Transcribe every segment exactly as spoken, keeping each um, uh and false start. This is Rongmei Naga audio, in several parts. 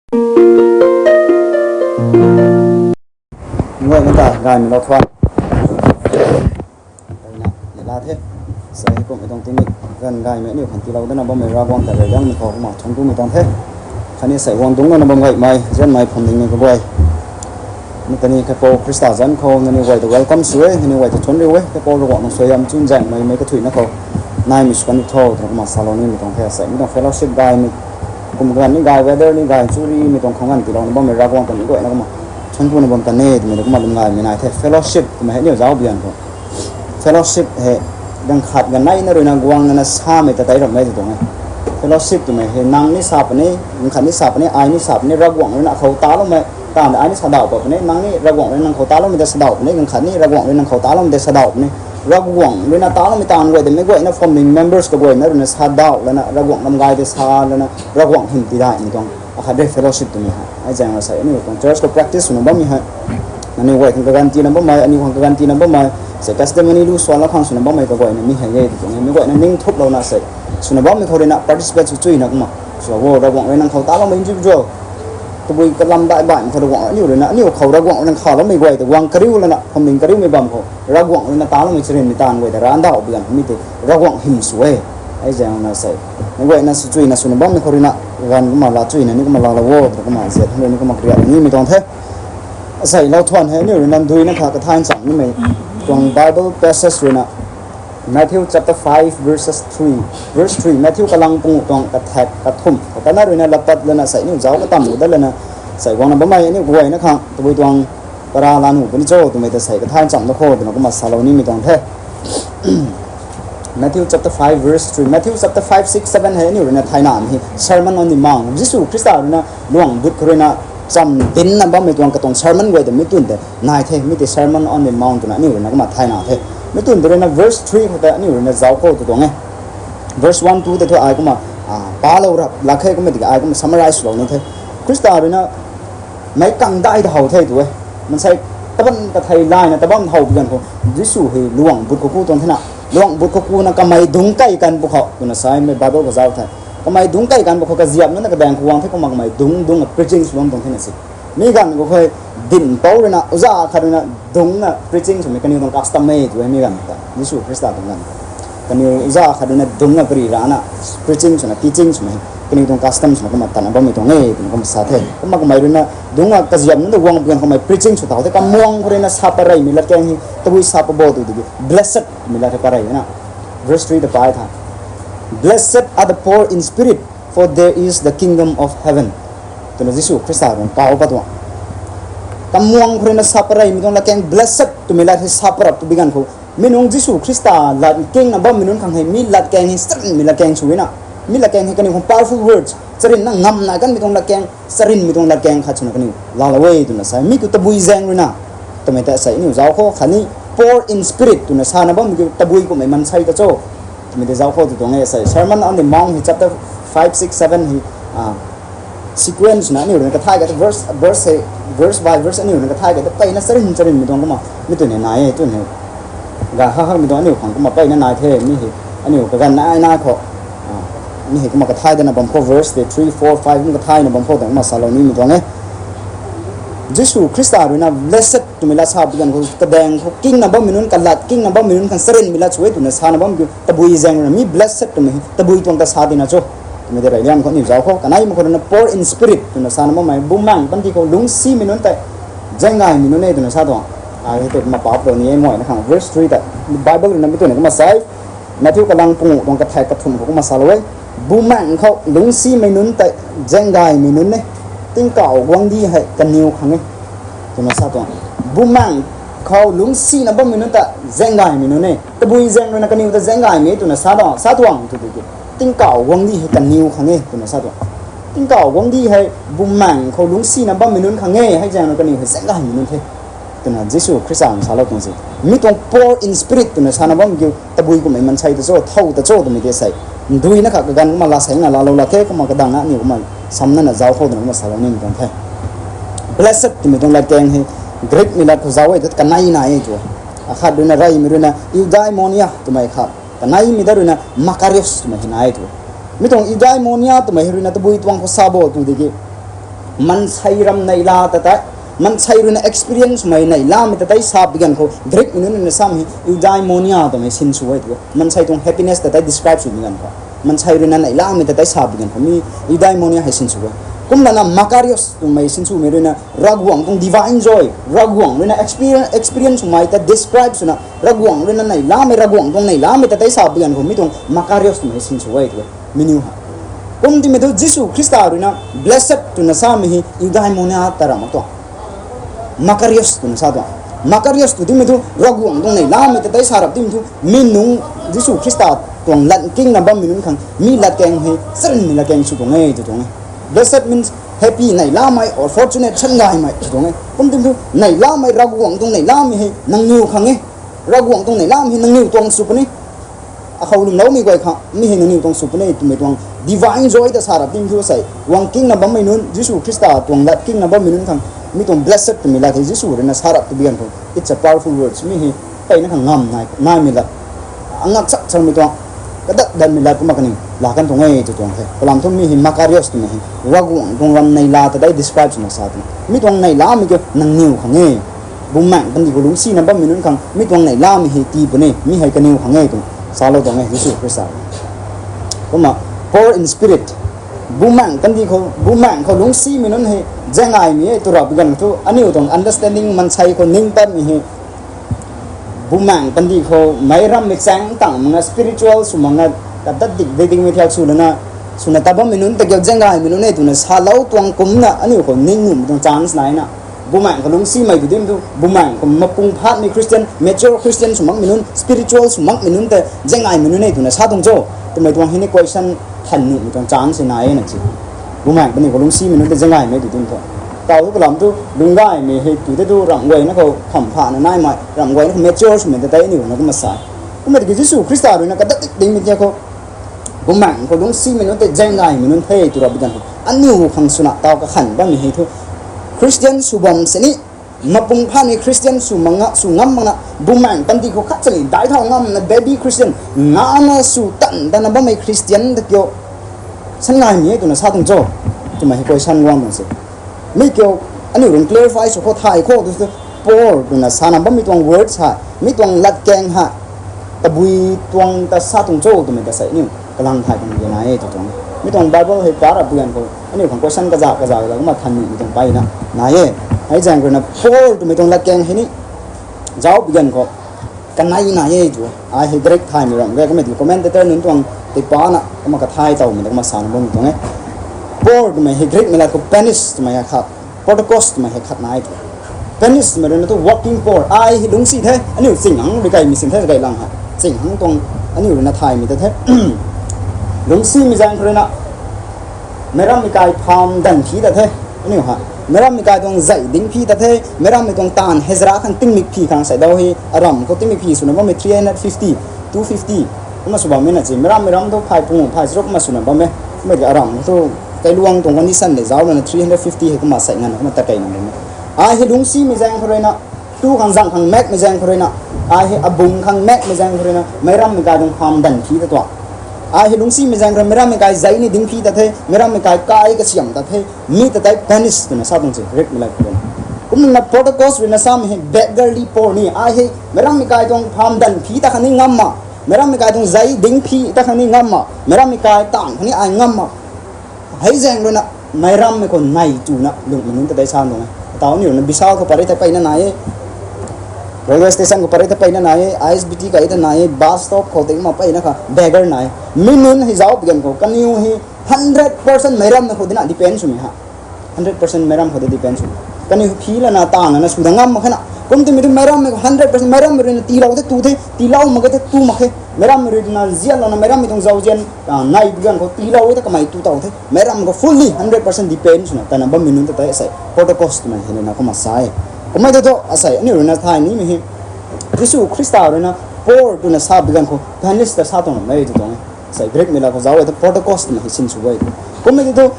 Ngai na ta gaymei lou thuan. Nai la the. Sa hi kum tuang tingmik ganv gaymei aniu khang tiilou dana bammei Ravguangc ta rui dang ni khou kumna thuanc kumei tuang the. Khatni sa guang dungc na bam gaymei zanmei pham ding ni kaguay. Ni tani khatpou Khrista zanc khou nani guay ta welcome sw e, nani guay ta thuanc riu e, khatpou Ravguangc nang suaihiam chun zaengmei mei kathuina khou naimei sw kan ni tho twna kumna salou nimei tuang the. Sa mi tuang fellowship gaymei kum ganv ni gay, weather ni gay, churimei tuang khang ganv tiilou na bammei Ravguangc ta ni guayna kumna thuanc kumna bam ta ne twmei kumna lum gaymei nai the. Fellowship twmei hei aniu zauc bian khou fellowship hei ganv khat ganv nai na rui na guang na na samei ta tei ramh e tw tuang e. Fellowship twmei hei nang ni sa puni, ganv khat ni sa puni, ai ni sa puni, Ravguangc rui na khou taloumei, tan ai ni sa daw pa puni, nang ni Ravguangc rui nang khou taloumei ta sa daw puni, ganv khat ni Ravguangc rui nang khou taloumei ta sa daw puni, Ravguangc rui na taloumei tan guay de mei guayna pham ding members kaguayna rui na sa daw lana Ravguangc lam gay de sa lana Ravguangc hym tidaimei tuang akhat de fellowship twmei hei. Ai zaeng na sa aniu tuang church khou practice swna bammei hei. Nani guay khang kaganv tina bammei, aniu khang kaganv tina bammei, sa testimony lu suan la khang swna bammei kaguayna mi hei e tw tuang e. Mi guayna ning thuk lou na sa swna bammei khou rui na participate sw chuina kumna sw wo Ravguangc rui nang khou taloumei individual tabui kalam dai baihmei khou Ravguangc aniu rui na aniu khou Ravguangc rui nang khou loumei guay ta guang kariu lana pham ding kariumei bam khou Ravguangc rui na taloumei charinmei tan guay ta ran daw bian mi tei Ravguangc hym sw e. Ai zaeng na sa mi guayna sw chuina swna bammei khou rui na ganv kumna la chuina ni kumna laalou o twna kumna zat hei ni kumna kariak nimei tuang the. Sa lou thuan hei aniu rui na dui na kha kathay ncham nimei tuang Bible passage rui na Matthew chapter five verses three, verse three, Matthew kalang panguh tuang kathak kathumh khou tana rui na lapat lana sa aniu zauc katam u dat lana sa guang na bammei aniu guayna khang tabui tuang para la nuh puni cho twmei ta sa kathay ncham na khou twna kumna salou nimei tuang the. Matthew chapter five verse three, Matthew chapter five, six, seven hei aniu rui na thaynamei hei Sermon on the Mount, Jisu Khrista rui na luang but khou rui na cham dinc na bammei tuang katuang sermon guay ta mi twn tei nai the. Mi tei Sermon on the Mount twna aniu rui na kumna thayna the. Mi twn tei rui na verse three khou ta aniu rui na zauc khou tw tuang e. Verse one, two tei thu ai kumna palou rap lak khe, kumna tiki ai kumna summarize lou ni the. Khrista rui na meic kang dai ta how the tw e. Mansei taban kathei layna tabam how pu ganv khou Jisu hei luang but khou ku tuang thena, luang but khou kuna kamei dungc kai kan pwkhou twna samei Bible khou zauc the. Kamei dungc kai kan pwkhou kaziap nunc na kadaeng khou guang the, kumna kamei dungc dungc na preaching sw bam tuang thena si. Mi ganv khou hei dinhpouc rui na uza khat rui na dungc na preaching swmei kaniw tuang custom e tw e. Mi ganv ta Jisu Khrista tuang ganv kaniw uza khat rui na dungc na pari rana preaching swna teaching swmei kaniw tuang custom swna kumna tatna bammei tuang e twna kumna sa the. Kumna kamei rui na dungc na kaziap nunc ta guang pu ganv khou kamei preaching sw thau the. Kamuang khou rui na sa pareymei latkaeng hei tabui sa pa bo tw tiki blessed twmei lat hei parey na. Verse three ta pai tha, Blessed are the poor in spirit, for there is the kingdom of heaven, twna Jisu Khrista rui pau pat tuang. Kamuang khou rui na sa pareymei tuang latkaeng blessed twmei lat hei sa parap tu bi ganv khou mi nunc Jisu Khrista lat kingna bammei nunc khang hei mi latkaeng hei charynmei latkaeng sw e na. Mi latkaeng hei kaniw khang powerful words, charynna ngam nai kanmei tuang latkaeng, charynmei tuang latkaeng khat swna kaniw laalou e twna sa. Mi khou tabui zaeng rui na twmei ta sa aniu zauc khou khatni poor in spirit twna sana bammei kiu tabui kummei mansei ta cho twmei tei zauc khou tw tuang e. Sa Sermon on the Mount hei chapter five, six, seven hei sequence na aniu rui na kathay kata verse, verse hei, verse by verse aniu rui na kathay kata peyna charyn charynmei tuang kumna mi twn hei nai e twn hei. Ga ha hamei tuang aniu khang kumna peyna nai the. Mi hei aniu kaganv nai nai khou mi hei kumna kathay dana bam khou verse tei three, four, five kumna kathayna bam khou ta kumna salou nimei tuang e. Jisu Khrista rui na blessed twmei lat sa pu ganv khou kadaeng khou kingna bammei nunc, kalat kingna bammei nunc khang charynmei lat sw e twna sana bam kiu tabui zaeng rui na mi blessed twmei tabui tuang ta sa tina cho twmei tei reyliang khou aniu zauc khou. Kaneimei khou rui na poor in spirit twna sana bammei bumaengc panty khou lungcsimei nunc tei zaenggaymei nunc e twna sa tuang. Ai hei tei kumna pau pulou ni e mei na khang verse three ta Bible rui na mi twn kumna sa e. Matthew kalang panguh tuang kathak kathumh khou kumna salou e. Bumaengc khou lungcsimei nunc tei zaenggaymei nunc e, tingkauh guangcdic hei kaniw khang e twna sa tuang. Bumaengc khou lungcsina bammei nunc ta zaenggaymei nunc e. Tabui zaeng rui na kaniw ta zaenggaymei twna sa tuang, sa tuang tw tiki tingkauh guangcdic hei kaniw khang e twna sa tuang. Tingkauh guangcdic hei bumaengc khou lungcsina bammei nunc khang e, hei zaeng rui kaniw hei zaenggaymei nunc the twna Jisu Khrista rui salou tuang se. Mi tuang poor in spirit twna sana bam kiu tabui kummei mansei ta cho, thow ta cho twmei tei sa e. Ndui na kha kaganv kumna la saengna laalou lak khe, kumna kadang na aniu kumna samna na zauc khou twna kumna salou nimei tuang the. Blessed twmei tuang latkaeng hei Greekmei lat khou zauc e ta kanei nai e tw. Akhat rui na reymei rui na eudaimonia twmei khat, kaneimei ta rui na makarios twmei hei nai e tw. Mi tuang eudaimonia twmei hei rui na tabui tuang khou sa bo tw tiki Mansei ram neihla ta tei, mansei ruina experience mei neihlamei ta tei sa bi ganv khou Greek mei nunc ruina samei eudaimonia twmei sin sw e tu. Mansei tuang happiness ta tei describe sw bi ganv khou, mansei ruina neihlamei ta tei sa bi ganv khou mi eudaimonia hei sin sw e. Kumlana makarios twmei sin swmei ruina Ravguangc tuang divine joy, Ravguangc ruina experience, experience mei ta describe swna Ravguangc ruina neihlamei, Ravguangc tuang neihlamei ta tei sa bi ganv khou mi tuang makarios twmei sin sw e tu. Miniu ha. Kum timei thu Jisu Khrista ruina blessed twna samei hei eudaimonia ta ram mak tuang. Makarios twna sa tuang. Makarios tw timei thu Ravguangc tuang neihlamei ta tei sa rap timei thu mi nung Jisu Khrista tuang lat kingna bammei nunc khang mi latkaeng hei charynmei latkaeng sw tuang e tw tuang e. Blessed means happy, neihlamei or fortunate, sangaymei tw tuang e. Kum timei thu neihlamei, Ravguangc tuang neihlamei hei nangniw khang e. Ravguangc tuang neihlamei hei nangniw tuang sw puni. Akhou lwmloumei guay khang mi hei nangniw tuang sw puni twmei tuang divine joy ta sa rap timei thu sei wang kingna bammei nunc, Jisu Khrista tuang lat kingna bammei nunc khang mi tuang blessed twmei lat hei Jisu ruina sa rap tw bi ganv khou it's a powerful words, mi hei mpeyna khang ngam nai, naimei lat, angak chak changmei tuang, kadat datmei lat kumna kaniw laa kan tuang e tw tuang the. Kalam thu mi hei makarios twmei hei Ravguangc tuang ram neihla ta tei describe swna sa tuang. Mi tuang neihlamei kiu nangniw khang e. Bumaengc kandih khou lungcsina bammei nunc khang mi tuang neihlamei hei tii puni, mi hei kaniw khang e twna salou tuang e Jisu Khrista. Kumna poor in spirit, Bumaengc kandih khou, Bumaengc khou lungcsimei nunc hei zaengaymei e tw rap bi ganv thu aniu tuang understanding mansei khou ning patmei hei Bumaengc kandih khou meic rammei chaeng tang makna spiritual sw makna kadat dik dei dingmei thiak sw lana swna ta bammei nunc ta kiu zaengaymei nunc e twna salou tuang kumcna aniu khou ning nuhmei tuang chance naina. Bumaengc khou lungcsimei tw dimei thu Bumaengc khou mapung phatmei Christian, mature Christian sw makmei nunc, spiritual sw makmei nunc ta zaengaymei nunc e twna sa tuang cho twmei tuang hei ni question than nuhmei tuang chance nai e na si. Bumaengc kandih khou lungcsimei nunc ta zaengaymei tw dimei thu, taw thu kalam thu lungcgaymei hei tu tei tu ramh guayna khou kham phana naimei, ramh guayna khou mature swmei ta tei aniu na kumna sa. Kumna tiki Jisu Khrista ruina kadat dik dingmei thiak khou Bumaengc khou lungcsimei nunc tei zaengaymei nunc the tw rap bi ganv khou aniu khang swna taw kakhan bammei hei thu Christian sw bam sini, mapung phatmei Christian sw makna, sw ngam makna, Bumaengc kandih khou khat chali dai thau ngamna baby Christian, ngana sw tan tana bammei Christian ta kiu sangaymei e twna sa tuang cho twmei hei question guang tuang se. Mi kiu aniu run clarify sw khou thay khou tu se, poor twna sana bammei tuang words hei, mi tuang latkaeng hei tabui tuang ta sa tuang cho twmei ta sei aniu kalang thay tuang di nai e tw tuang. Mi tuang Bible hei pa rap bi ganv khou aniu khang question kaza kaza la kumna than nimei tuang mpeyna nai e. Hei zaeng ruina poor twmei tuang latkaeng hei ni zauc bi ganv khou kanei nai e tw. Ai hei Greek thaymei ram ge kamei tiki commentator nunc tuang tipana kumna kathay towmei ta kumna sana bammei tuang e. Poor twmei hei Greekmei lat khou penis twmei hei khat, ptochos twmei hei khat nai tw. Penis twmei ruina thu working poor, ai hei lungcsi the, aniu ching hang rui kaimei sin the, gaylang hei ching hang tuang aniu ruina thaymei ta the. Lungcsimei zaeng khou ruina meic rammei kai pham dan phi ta the. Aniu hei meic rammei kai tuang zei ding phi ta the, meic rammei tuang taanv hei zara khang tingmik phi khang sei dau hei aram khou tingmik phi swna bammei three hundred fifty, two fifty kumna sw bammei na si. Meic rammei ram thu phay pung phay charuk kumna swna bam e. Kumna tiki aram khou thu kailuang tuang condition le zauc lana three hundred fifty hei kumna sei nganv kumna ta kei na bam e. Ai hei lungcsimei zaeng khou ruina, tu khang zang khang makmei zaeng khou ruina, ai hei abung khang makmei zaeng khou ruina meic rammei kai tuang pham dan phi ta tuang. Ai hei lungcsimei zaeng khou rui meic rammei kai zei ni ding phi ta the, meic rammei kai kai kasiam ta the, mi ta tei penis twna sa tuang se Greekmei lat khou ruina. Kumna ptochos ruina samei hei beggarly poor ni, ai hei meic rammei kai tuang pham dan phi ta khang ni ngamna, meic rammei kai tuang zei ding phi ta khang ni ngamna, meic rammei kai taanv khang ni ai ngamna, hei zaeng ruina meic rammei khou nai tuna lungmei nunc ta tei sa tuang e. Taw aniu ruina Vishal khou pat rei thei mpeyna nai e, railway station khou pat rei thei mpeyna nai e, I S B T kai ta nai e, bus stop khou tei kumna mpeyna kha beggar nai e. Mi nunc hei zauc bi ganv khou kaniw hei hundred percent meic rammei khou dina depend swmei ha. Hundred percent meic ram khou ta depend sw. Kaniw phi lana taanv lana sw da ngam mak khe na. Kum timei thu meic rammei khou hundred percent, meic rammei ruina tiilou the tu the, tiilou mak khe the tu mak khe. Meic rammei ruina zianlouna meic rammei tuang zauzian nai bi ganv khou tiilou e ta kamei tu tow the. Meic ram khou fully hundred percent depend swna tana bammei nunc ta tei asei ptochos twmei hei na kumna sa e. Kummei tei thu asei aniu ruina thay nimei hei Jisu Khrista ruina poor twna sa bi ganv khou penis ta sa tuang lam e tw tuang e. Sei Greekmei lat khou zauc e ta ptochos twmei hei sin sw e. Kummei tei thu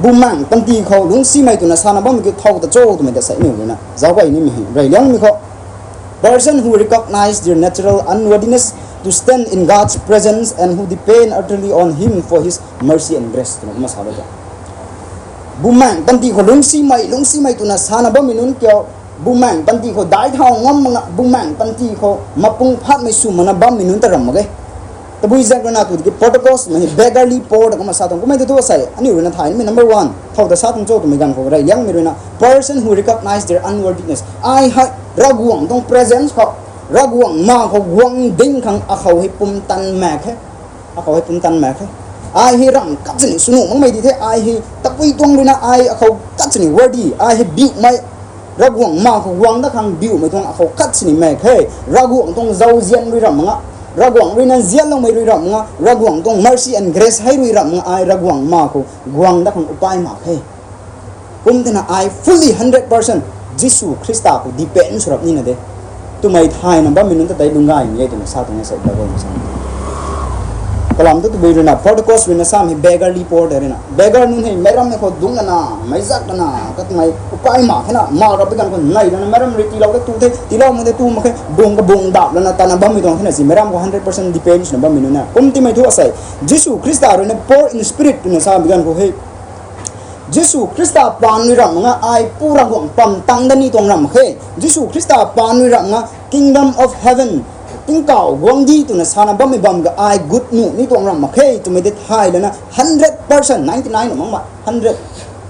Bumaengc panty khou lungcsimei twna sana bammei kiu thow ta cho twmei ta sei aniu ruina zauc gay nimei hei reyliangmei khou, person who recognize their natural unworthiness to stand in God's presence and who depend utterly on Him for His mercy and grace twna kumna sa e ta. Bumaeng panty khou lungcsimei, lungcsimei twna sana bammei nunc kiu, Bumaeng panty khou daic thau ngam mak nga, Bumaeng panty khou mapung phatmei sw makna bammei nunc ta ram mak ge. Tabui zaeng ruina tu tiki Pentecost mei beggarly poor ta kumna sa tuang. Kummei tu tu asei aniu ruina thaymei number one thow ta sa tuang cho twmei ganv khou reyliangmei ruina, person who recognize their unworthiness. Ai hei Ravguangc tuang presence khou, Ravguangc ma khou guang ding khang akhou hei pumtan mak khe. Akhou hei pumtan mak khe. Ai hei ramh kat sini swnuh makmei di the, ai hei tabui tuang ruina ai akhou kat sini worthy, ai hei biumei, Ravguangc ma khou guang dat khang biumei tuang akhou kat sini mak khe. Ravguangc tuang zauzian rui ramh mak nga, Ravguangc ruina nzianloumei rui ramh mak nga, Ravguangc tuang mercy and grace hei rui ramh mak nga, ai Ravguangc ma khou guang dat khang upai mak khe. Kum tina ai fully hundred percent Jisu Khrista khou depend sw rap nina de twmei thayna bammei nunc ta tei lungc gaymei e twna sa tuang e sei Bible na sa. Kalam tu tabui ruina Pentecost ruina samei beggarly poor de ruina, beggar nunc hei meic rammei khou dungc lana, meic zak lana, katmei upai mak khe na, mak rap pi ganv khou nei lana, meic ram rui tiilou ta tu the, tiilou mak de tu mak khe, bung kabung dap lana tana bammei tuang thena si, meic ram khou hundred percent depend swna bammei nunc na. Kum timei thu asei, Jisu Khrista ruina poor in spirit twna sa bi ganv khou hei, Jisu Khrista paan rui ramh mak nga, ai Pu Ravguangc pam tang dat ni tuang ramh mak khe. Jisu Khrista paan rui ramh mak nga, Kingdom of Heaven, tingkauh guangcdic twna sana bammei bam ga ai gut nuh ni tuang ramh mak khe twmei de thay lana hundred percent, ninety nine makmei hundred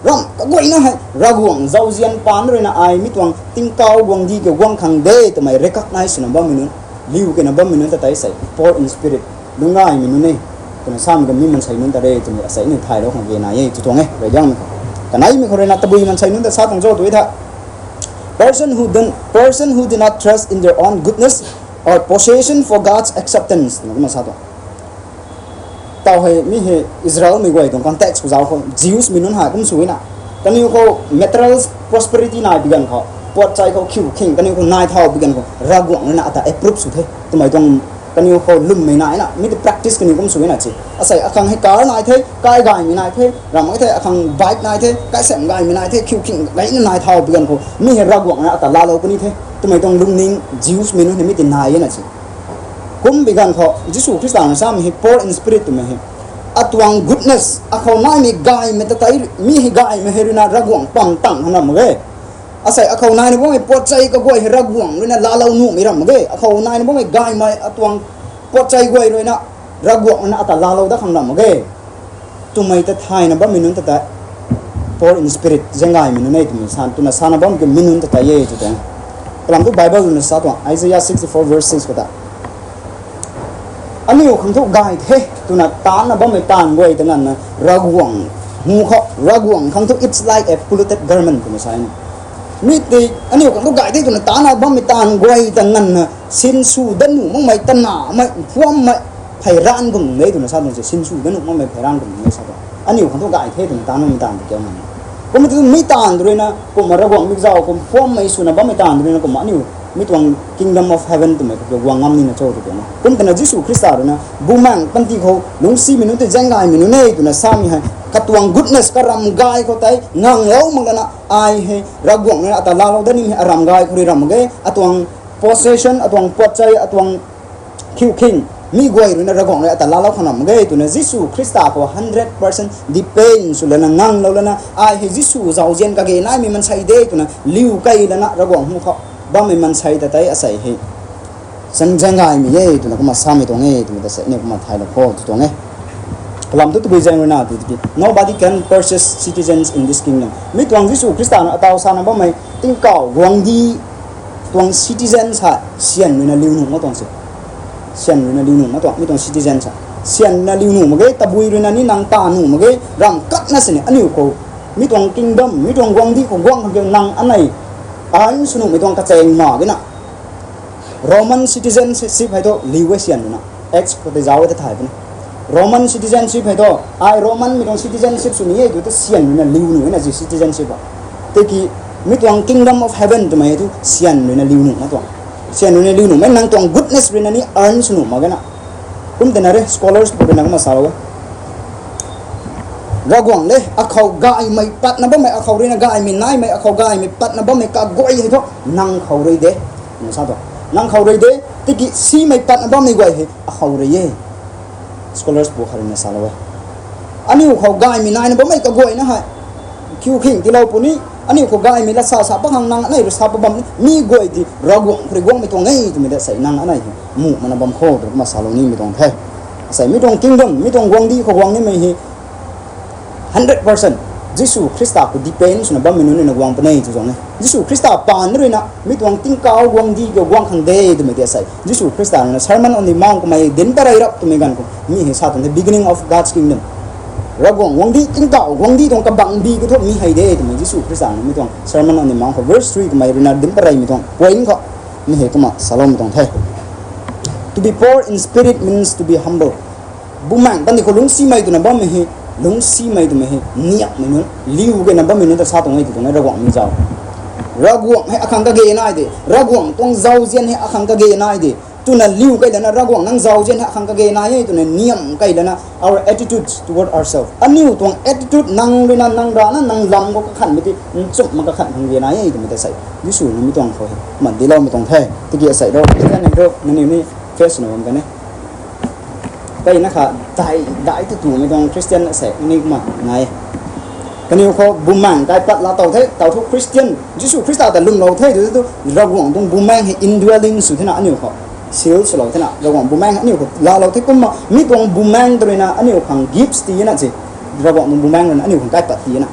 ramh kaguayna hei Ravguangc zauzian paan ruina ai mi tuang tingkauh guangcdic kiu guang khang de twmei recognize swna bammei nunc, liu kena bammei nunc ta tei sei poor in spirit, lungc gaymei nunc e twna samei ka mi mansei nunc ta re twmei asei ni thaylou khang ge nai e tw tuang e, reyliangmei khou. Kaneimei khou ruina tabui mansei nunc ta sa tuang cho tw tha, person who do, person who do not trust in their own goodness or possession for God's acceptance twna kumna sa tuang. Tau hei mi hei Israelmei guay tuang context khou zauc khou Jews mei nunc hei kum sw na, kaniw khou material prosperity nai bi ganv khou, puatchai khou khiu khing kaniw khou nai thau bi ganv khou Ravguangc ruina ata approve sw the twmei tuang, kaniw khou lwmmei naina mi ta practice kaniw kum sw na si. Asei akhang hei car nai the, kai gaymei nai the, ramh mak the, akhang bike nai the, kai sem gaymei nai the, khiu khing gayna nai thau bi ganv khou mi hei Ravguangc ruina ata laalou puni the twmei tuang lungning Jews mei nunc hei mi ti nai na si. Kum bi ganv khou Jisu Khrista na samei hei poor in spirit twmei hei, atuang goodness akhou naimei gaymei ta tei, mi hei gaymei hei ruina Ravguangc pam tang hana mak ge. Asei akhou naina bammei puatchai kaguay hei Ravguangc ruina laalou nuhmei ramh mak ge. Akhou naina bammei gaymei atuang puatchai guay ruina Ravguangc ruina ata laalou dat khang ramh mak ge twmei ta thayna bammei nunc ta tei poor in spirit, zaeng gaymei nunc e twmei sa, twna sana bammei ki mi nunc ta tei e tw tuang. Kalam tu Bible ruina sa tuang, Isaiah sixty-four verse six khou ta, aniu khang thu gay the twna taanna bammei taanv guay ta nganvna Ravguangc hu khou, Ravguangc khang thu it's like a polluted garment twna sa na. Mi tei aniu khang thu gay the twna taanna bammei taanv guay ta nganvna sinsw dat nuh makmei, tanamei, phuammei, pheyranv kum de twna sa tuang se, sinsw dat nuh makmei pheyranv kum de sa tuang. Aniu khang thu gay the twna taanna bammei taanv ta kiu nganvna, kum tu mi taanv tu ruina kumna Ravguangc mikzau kum phuammei swna bammei taanv tu ruina kumna aniu mi tuang Kingdom of Heaven twmei khou guang ngam nina cho tw tuang e. Kum twna Jisu Khrista ruina Bumaengc panty khou lungcsimei nunc tei zaeng gaymei nunc e twna samei hei katuang goodness, karam gay khou tei nganglou mak lana ai hei Ravguangc ruina ata laalou dat ni hei aram gay khou rui ramh mak ge. Atuang possession, atuang puatchai, atuang khiu khing, mi guay ruina Ravguangc rui ata laalou khang ramh mak ge twna Jisu Khrista khou hundred percent depend sw lana nganglou lana ai hei Jisu zauzian kage naimei mansei de twna liu key lana Ravguangc hu khou bammei mansei ta tei asei hei zaeng gaymei e twna kumna samei tuang e twmei ta sei aniu kumna thaylou khou tw tuang e. Kalam tu tabui zaeng ruina tu tiki nobody can purchase citizens in this kingdom. Mi tuang Jisu Khrista na ataw sana bammei tingkauh guangcdic tuang citizen sa syan ruina liu nuh mak tuang se. Syan ruina liu nuh mak tuang, mi tuang citizen sa syan ruina liu nuh mak ge, tabui ruina ni nang ta nuh mak ge, ramh katna sini aniu khou mi tuang kingdom, mi tuang guangcdic khou guang khang kiu nang anei earn sw nuhmei tuang kachaeng mak ge na. Roman citizenship hei thu liu e syan ruina. Acts khou tei zauc e ta thay puni. Roman citizenship hei thu, ai Romanmei tuang citizenship sw ni e tu ta syan ruina liu nuh e na zi citizenship a. Tiki mi tuang Kingdom of Heaven twmei hei thu syan ruina liu nuh mak tuang. Syan ruina liu nuhmei nang tuang goodness ruina ni earn sw nuh mak ge na. Kum tei na re, scholars pu ruina kumna salou e. Ravguangc le akhou gaymei patna bammei, akhou ruina gaymei naimei, akhou gaymei patna bammei kaguay hei thu nang khou rui de twna sa tuang. Nang khou rui de, tiki simei patna bammei guay hei akhou rui e. Scholars pu khat ruina salou e. Aniu khou gaymei naina bammei kaguayna hei Kiu khing tiilou puni, aniu khou gaymei lat sa sa pa khang nang anei rui sa pa bam ni, mi guay di Ravguangc khou rui guangmei tuang e twmei de sei nang anei hei muh mana bam kho twna kumna salou nimei tuang the. Sei mi tuang kingdom, mi tuang guangcdic khou guang nimei hei hundred percent Jisu Khrista khou depend swna bammei nunc rui na guang puni tw tuang e. Jisu Khrista paan rui na mi tuang tingkauh guangcdic khou guang khang de twmei de sei Jisu Khrista rui na Sermon on the Mount kamei dinc pat rey rap twmei ganv khou mi hei sa tuang the beginning of God's kingdom. Ravguangc guangcdic, tingkauh guangcdic tuang kabangc bi khou thu mi hei de twmei Jisu Khrista rui na mi tuang Sermon on the Mount khou verse three kamei rui na dinc pat reymei tuang point khou mi hei kumna saloumei tuang the. To be poor in spirit means to be humble. Bumaengc pandi khou lungcsimei twna bammei hei, lungcsimei twmei hei niamhmei nunc, liu keyna bammei nunc ta sa tuang e tw tuang e Ravguangc mi zau. Ravguangc hei akhang kage nai de, Ravguangc tuang zauzian hei akhang kage nai de. Twna liu key lana Ravguangc nang zauzian hei akhang kage nai e twna niamh key lana our attitudes toward ourselves. Aniu tuang attitude nang rui na, nang rana, nang lam khou kakhanhmei tei nchumh ma kakhan khang ge nai e twmei ta sei Jisu rui na mi tuang khou hei kumna diloumei tuang the. Tiki asei ro, Christian hei ro, nangniw ni face na bam kan e. Mpeyna kha dai, dai tu tumei tuang Christian asei ni kumna nai e. Kaniw khou bumaengc kaipat laa tow the, taw thu Christian, Jisu Khrista ta lwmlou the tw tu, Ravguangc tuang bumaengc hei indwelling sw thena aniu khou seal swlou thena, Ravguangc bumaengc aniu khou laalou the kumna, mi tuang bumaengc ta rui na aniu khang gifts tii na se, Ravguangc tuang bumaengc rui na aniu khang kaipat tii na.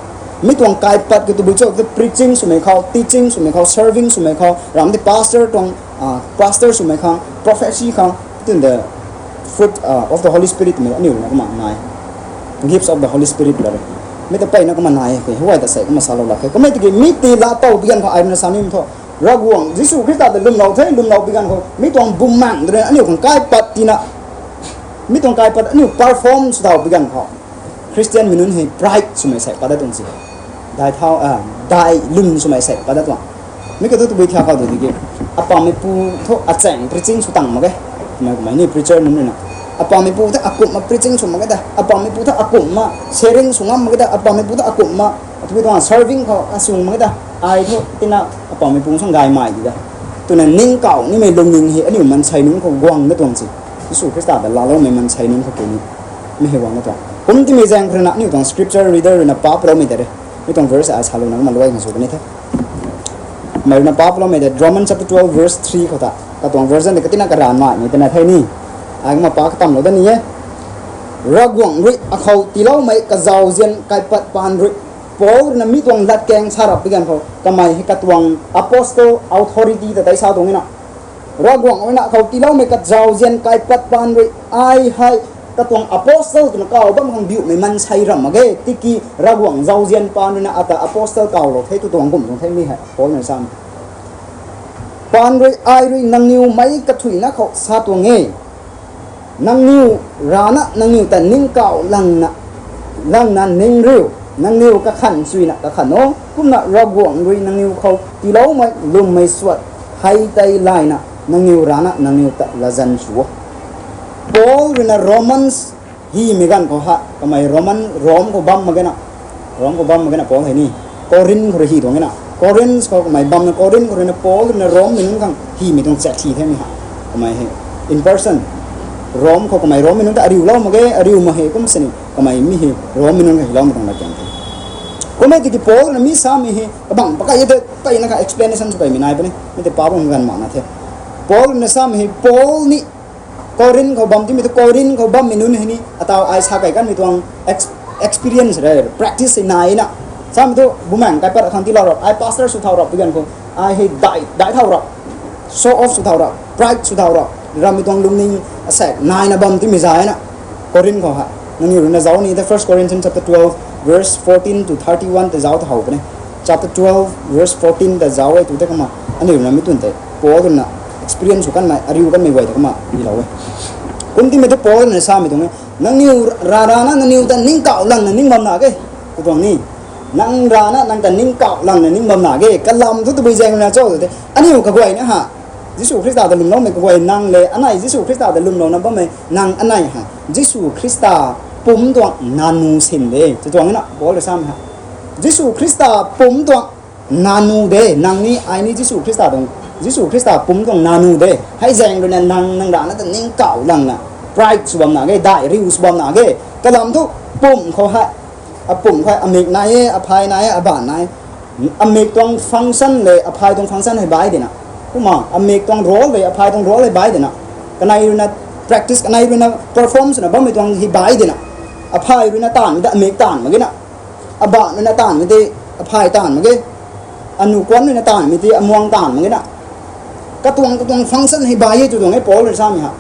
Mi tuang kaipat khou tabui cho, preaching swmei khou, teaching swmei khou, serving swmei khou, ram tei pastor tuang, pastor swmei khang, prophecy khang, tin the fruit of the Holy Spirit mei aniu na kumna nai. Gifts of the Holy Spirit la re. Mi ta mpeyna kumna nai e, huay ta sei kumna salou lak khe. Kummei tiki mi ti laa tow pi ganv khou ai rui na sa nimei thu, Ravguangc Jisu Khrista ta lwmlou the, lwmlou pi ganv khou mi tuang bumaengc ta rui na aniu khang kaipat tii na, mi tuang kaipat aniu perform sw thau pi ganv khou Christian mei nunc hei pride swmei sei pat dat tuang si. Dai thau, dai lwm swmei sei pat dat tuang. Mi kiu thu tabui thiak khou tu tiki, apammeipu thu achaeng preaching sw tang mak ge. Kumei kumei ni preacher nunc rui na, apammeipu thu akumhna preaching sw mak ge ta, apammeipu thu akumhna sharing sw ngam mak ge ta, apammeipu thu akumhna tabui tuang serving khou asw mak ge ta, ai thu tina apammeipu sang gaymei di da twna ningkauh nimei lungning hei aniu maansei nunc khou guang na tuang si. Jisu Khrista ta laaloumei maansei nunc khou kini mi hei guang na tuang. Kum timei zaeng khou rui na aniu tuang scripture reader rui na pa paloumei ta re. Mi tuang verse ai salouna kumna luai khang sw kani the. Mei rui na pa paloumei ta Romans chapter twelve verse three khou ta, katuang version tei katina karanv maimei tana the ni. Ai kumna pa katamlou da ni e. Ravguangc rui akhou tiiloumei kazauzian kaipat paan rui Paul rui na mi tuang latkaeng sa rap pi ganv khou kamei hei katuang apostle authority ta tei sa tuang e na. Ravguangc rui na akhou tiiloumei kazauzian kaipat paan rui ai hei katuang apostle twna kaw bam khang biuhmei maansei ram mak ge, tiki Ravguangc zauzian paan rui na ata apostle kawlou the tw tuang kum tuang the mi hei Paul na sam. Paan rui ai rui nangniw meic kathuicna khou sa tuang e. Nangniw rana nangniw ta ningkauh langna, langna ning riu, nangniw kakhan suina kakhan o, kumna Ravguangc rui nangniw khou tiiloumei lwmmei suat hei tei layna nangniw rana nangniw ta latzan sw o. Paul rui na Romans hymei ganv khou ha, kamei Roman, Rome khou bam mak ge na, Rome khou bam mak ge na Paul hei ni, Corinth khou rui hy tuang e na, Corinth khou kamei bamna Corinth khou rui na Paul rui na Rome mei nunc khang hymei tuang chat hi themei ha, kamei hei in person Rome khou kamei Rome mei nunc ta ariulou mak ge, ariu mak hei kum sini kamei mi hei Rome mei nunc khang hyloumei tuang latkaeng the. Kummei tiki Paul na mi samei hei kabang pakai e te, mpeyna kha explanation sw kaimei nai puni, mi tei pa bam ganv mak na the. Paul na samei hei Paul ni Corinth khou bam timei tu Corinth khou bammei nunc hei ni ataw ai sa kai kanmei tuang ex-, experience re, practice hei nai na. Samei tu bumaengc kaipat akhang tiilou rap, ai pastor sw thau rap pi ganv khou, ai hei dai, dai thau rap, show off sw thau rap, pride sw thau rap, ramei tuang lungning asaekc naina bam timei zay na. Corinth khou ha, nangniw rui na zauc ni the First Corinthians chapter twelve verse fourteen to thirty-one tei zauc ta how puni. Chapter twelve verse fourteen ta zauc e tu tei kumna aniu rui na mi tun tei Paul rui na experience sw kanmei, ariu kanmei guay ta kumna ilou e. Kum timei tu Paul rui na samei tuang e, nangniw ra, rana nangniw ta ningkauh langna ning bam na ge, katuang ni. Nang rana nang ta ningkauh langna ning bam na ge, kalam thu tabui zaeng rui na cho tei aniu kaguayna ha, Jisu Khrista ta lwmloumei kaguay nang le, anei Jisu Khrista ta lwmlouna bammei nang anei ha, Jisu Khrista pumc tuang nanu sin de, tw tuang na Paul rui samei ha. Jisu Khrista pumc tuang nanu de, nang ni ai ni Jisu Khrista tuang, Jisu Khrista pumc tuang nanu de. Hei zaeng rui na nang, nang rana ta ningkauh langna, pride sw bam na ge, dai riu sw bam na ge, kalam thu pumc khou hei Apum khou amik nai e, aphay nai e, aban nai e. Amik tuang function le aphay tuang function hei bai dina. Kumna amik tuang role le aphay tuang role hei bai dina. Kanei ruina practice, kanei ruina perform swna bammei tuang hei bai dina. Aphay ruina taanv ta amik taanv mak ge na. Aban ruina taanv mei tei aphay taanv mak ge. Anuh kuan ruina taanv mei tei amuang taanv mak ge na. Katuang katuang function hei bai e tw tuang e Paul rui samei ha.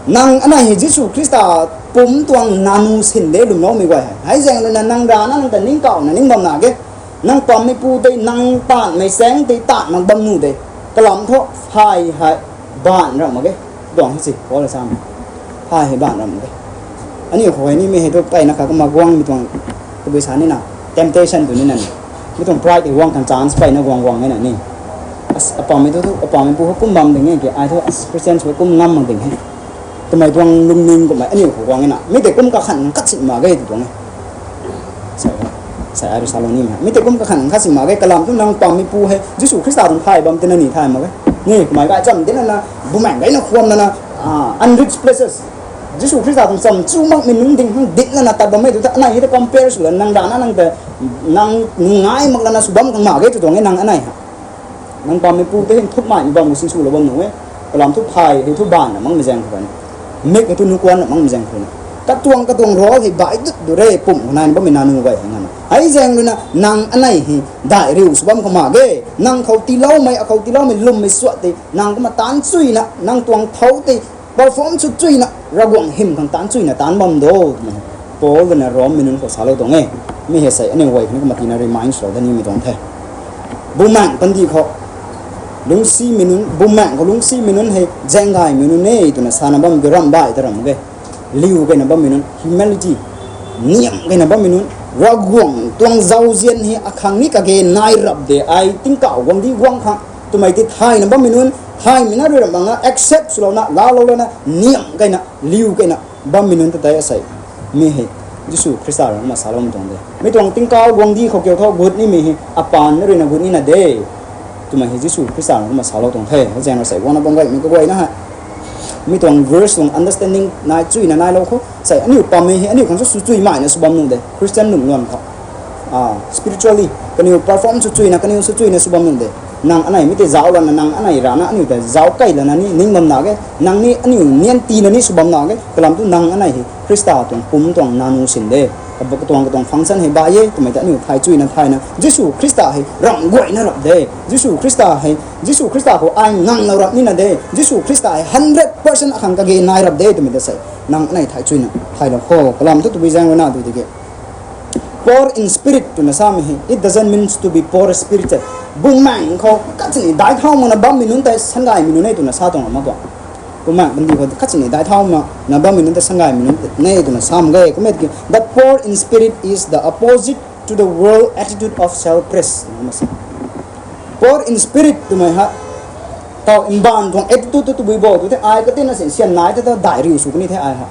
Nang anei hei Jisu Khrista pumc tuang nanu sin de lwmloumei guay hei. Hei zaeng ruina nang rana nang ta ningkauhna ning bam na ge. Nang pammeipu tei nang taanvmei chaeng tei taanv mak bam nuh de. Kalam thu phay hei baanv ram mak ge. Tuang hei si Paul rui samei. Phay hei baanv ram mak ge. Aniu khou hei ni mi hei thu mpeyna kha kumna guangmei tuang tabui sa nina, temptation tw nina ni. Mi tuang pride hei guang khang chance mpeyna guang guang e na ni. Apammei thu, apammeipu khou kum bam ding e ke, ai thu Christian sw kum ngam mak ding he twmei tuang lungning kummei aniu khou guang e na. Mi tei kum kakhan khat sin mak ge tw tuang e. Sa, sa ai rui sa lou ni ma. Mi tei kum kakhan khat sin mak ge, kalam thu nang pammeipu hei Jisu Khrista tuang thay bam tina ni thay mak ge. Ni kummei gaychamv tina na, bumaeng gayna khwan na na, unreached places. Jisu Khrista tuang cham chu makmei nunc ding hang dit lana tat bammei tu ta anei hei ta compare sw lana nang rana nang ta, nang ngai mak lana sw bam khang mak ge tw tuang e nang anei ha. Nang pammeipu tei hei nthukmei bam khou sinswlou bam nuh e. Kalam thu phay hei thu baanv na makmei zaeng khou rui na, mik hei thu nuh kuan na makmei zaeng khou rui na, katuang katuang role hei bai dut du re pum khou nai na bammei nanu guay hei nganv. Hei zaeng rui na nang anei hei daih riu sw bam khang mak ge. Nang khou tiiloumei, akhou tiiloumei lwmmei suat tei nang kumna taanc chuina, nang tuang thou tei perform sw chuina, Ravguangc hym khang taanc chuina taanc bam do twmei Paul rui na Rommei nunc khou salou tuang e. Mi hei sei aniu guay khou ni kumna tina remind swlou da nimei tuang the. Bumaeng pandih khou lungcsimei nunc, bumaeng khou lungcsimei nunc hei zaeng gaymei nunc e twna sana bam ge, ramh baih ta ram ge. Liu keyna bammei nunc, humility, niamh keyna bammei nunc, Ravguangc tuang zauzian hei akhang ni kage nai rap de, ai tingkauh guangcdic guang khang twmei tei thayna bammei nunc, thaymei na rui ram bang na accept swlouna, laalou lana, niamh keyna, liu keyna bammei nunc ta tei asei. Mi hei Jisu Khrista rui kumna saloumei tuang de. Mi tuang tingkauh guangcdic khou kiu thu gut nimei hei apaanv na rui na gut nina de twmei hei Jisu Khrista rui kumna salou tuang the. Hei zaeng rui sei guangna bam gaymei kaguayna hei mi tuang verse tuang understanding nai chuina nailou khou sei aniu pammei hei aniu khang sw chuimei na sw bam nuh de. Christian lungc luan khou spiritually kaniw perform sw chuina, kaniw sw chuina sw bam nuh de. Nang anei mi tei zauc lana, nang anei rana aniu tei zauc key lana ni ning bam na ge. Nang ni aniu nian tina ni sw bam na ge. Kalam thu nang anei hei Khrista tuang pumc tuang nanu sin de. Katuang katuang function hei bai e twmei ta aniu thay chuina thayna Jisu Khrista hei ramh guayna rap de. Jisu Khrista hei, Jisu Khrista khou ai nganglou rap nina de. Jisu Khrista hei hundred percent akhang kage nai rap de twmei ta sei nang anei thay chuina thaylou kho. Kalam thu tabui zaeng rui na tu tiki poor in spirit twna samei hei, it doesn't mean to be poor spirited. Bumaeng khou kachini daic thau makna bammei nunc tei sangaymei nunc e twna sa tuang mak tuang. Bumaeng pandih khou kachini daic thau makna bammei nunc tei sangaymei nunc e twna sa mak ge. Kumna tiki, but poor in spirit is the opposite to the world attitude of self-praise. Poor in spirit twmei hei taw mbaanv tuang attitude tu tabui bo tu the, ai katina si sian nai the ta daih riu sw kani the ai hei.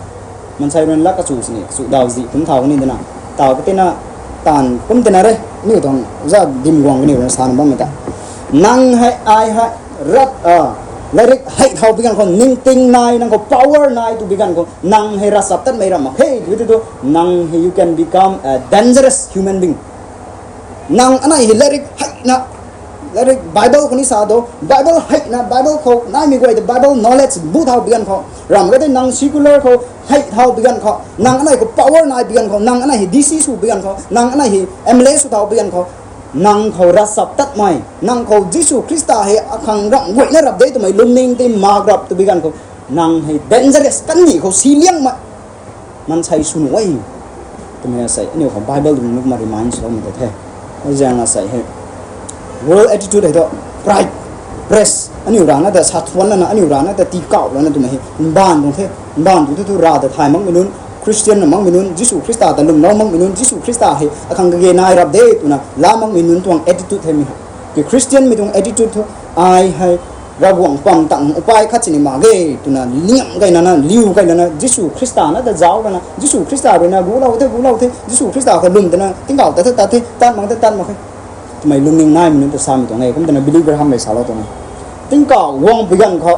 Maansei rui na lak kachu sini, kachu daw zi kum thau kani dana. Taw katina taanv kum tina re, aniu tuang za dim guang kaniw rui na sana bammei ta. Nang hei ai hei lat, latrik hei thau pi ganv khou, ningting nai nang khou power nai tu pi ganv khou, nang hei ravchaptatmei ram mak khe tw tei tu, nang hei you can become a dangerous human being. Nang anei hei latrik heina, latrik Bible khou ni sa do, Bible heina, Bible khou naimei guay tei Bible knowledge bu thau pi ganv khou, ram ka tei nang secular khou hei thau pi ganv khou, nang anei khou power nai pi ganv khou, nang anei hei D C sw pi ganv khou, nang anei hei M L A sw thau pi ganv khou, nang khou ravchaptatmei, nang khou Jisu Khrista hei akhang ramh guayna rap de twmei lungning tei mak rap tu pi ganv khou, nang hei dangerous kandih khou si liangmei maansei sw nuh e twmei asei aniu khou Bible rui na kumna remind swloumei ta the. Hei zaeng asei hei world attitude hei tu pride, press, aniu rana ta sa thuan lana, aniu rana ta tii kauh lana twmei hei mbaanv tuang the. Mbaanv tuang the thu rav ta thay makmei nunc, Christian na makmei nunc, Jisu Khrista ta lwmlou makmei nunc, Jisu Khrista hei akhang kage nai rap de twna la makmei nunc tuang attitude hei mi hei. Ki Christianmei tuang attitude thu ai hei Ravguangc pam tang upai khat sini mak ge twna liamh keyna na, liu keyna na, Jisu Khrista na ta zauc lana, Jisu Khrista rui na gulou the, gulou the, Jisu Khrista khou lwm tana tingkauh tat the, tat the, tat mak the, tat mak khe twmei lungning naimei nunc ta samei tuang e. Kum tana Billy Graham rui salou tuang e. Tingkauh guang pi ganv khou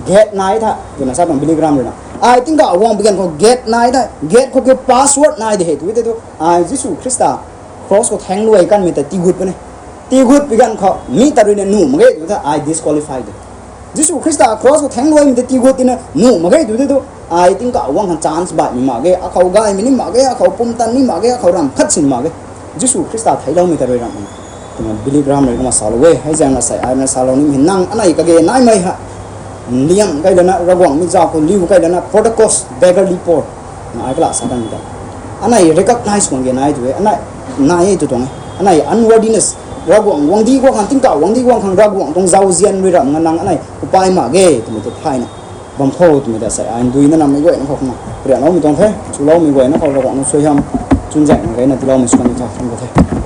gate nai tha twna sa tuang Billy Graham rui na. Ai tingkauh guang pi ganv khou gate nai de, gate khou ke password nai de hei tu tei tu, ai Jisu Khrista cross khou thangc luai kanmei ta tiigut puni. Tiigut pi ganv khou mi ta rui na nuh mak ge tu ta ai disqualify de. Jisu Khrista cross khou thangc luaimei ta tiigut tina nuh mak ge tu tei tu, ai tingkauh guang khang chance baihmei mak ge, akhou gaymei ni mak ge, akhou pumtan ni mak ge, akhou ramh khat sin mak ge. Jisu Khrista theicloumei ta rui ramh twna Billy Graham rui kumna salou e. Hei zaeng na sei ai na salou nimei nang anei kage naimei ha, liam kai lana Ravguangc mi zauc khou liu kai lana Pentecost beggarly poor na ai kala sa kanmei ta, anei recognize khwan ge nai tu e, anei nai e tu tuang e. Anei unworthiness, Ravguangc guangcdic guang khang, tingkauh guangcdic guang khang Ravguangc tuang zauzian rui ramh nga nang anei kupai mak ge twmei ta thayna bam khou twmei ta sei ai ndui na nammei guayna khou kumna karianloumei tuang the. Chuloumei guayna khou Ravguangc nang suaihiam chwnzaeng na gayna tiiloumei sw kan tha kum ka the.